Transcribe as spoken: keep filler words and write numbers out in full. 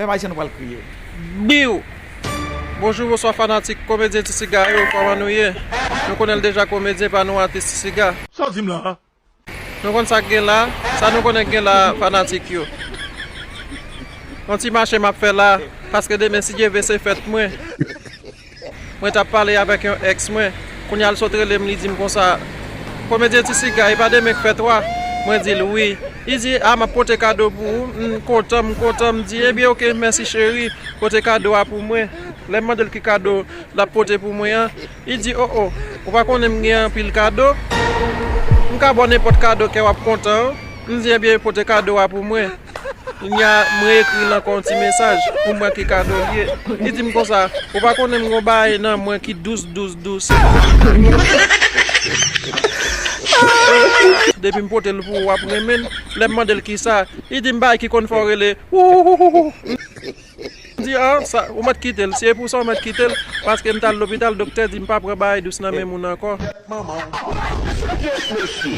Menm Ayisyen nou pral kriye. Biw! Bonjou, bonswa fanatik komedyen Ti Siga yo, kòman nou ye? Nou konnen l deja, komedyen pa nou, atis Ti Siga. Sa w di m la? Nou konn sa k gen la, sa nou konnen k gen la, fanatik yo. Yon ti mache m ap fè la, paske demen, si Dye vle, se fèt mwen. Mwen t ap pale avèk yon èks mwen. Kounye a l sot rele m, li di m konsa, "Komedyen Ti Siga, e pa demen k fèt ou a?" Mwen di l, "Wi." Li di, "A, m ap pote kado pou ou." M kontan, m kontan, m di, "Ebyen, oke, mèsi cheri, pote kado a pou mwen." Lè m mande l ki kado l ap pote pou mwen an, li di, "O, o, ou pa konnen m gen anpil kado? M ka ba w nenpòt kado kè w ap kontan an." M di, "Ebyen, pote kado a pou mwen." Kounye a, mwen ekri l ankò yon ti mesaj pou m wè ki kado l ye. Li di m konsa, "Ou pa konnen m gon bagay nan mwen ki dous, dous, dous. Depi m pote l pou ou, w ap renmen l." Lè m mande l kisa, li di m bagay ki konn fè w rele wouwouwou. M di, "A, sa, ou mèt kite l. Si e pou sa, ou mèt kite l." Paske m t al lopital, doktè di m pa pran bagay dous nan men moun ankò. Manman w. Kèt mesye.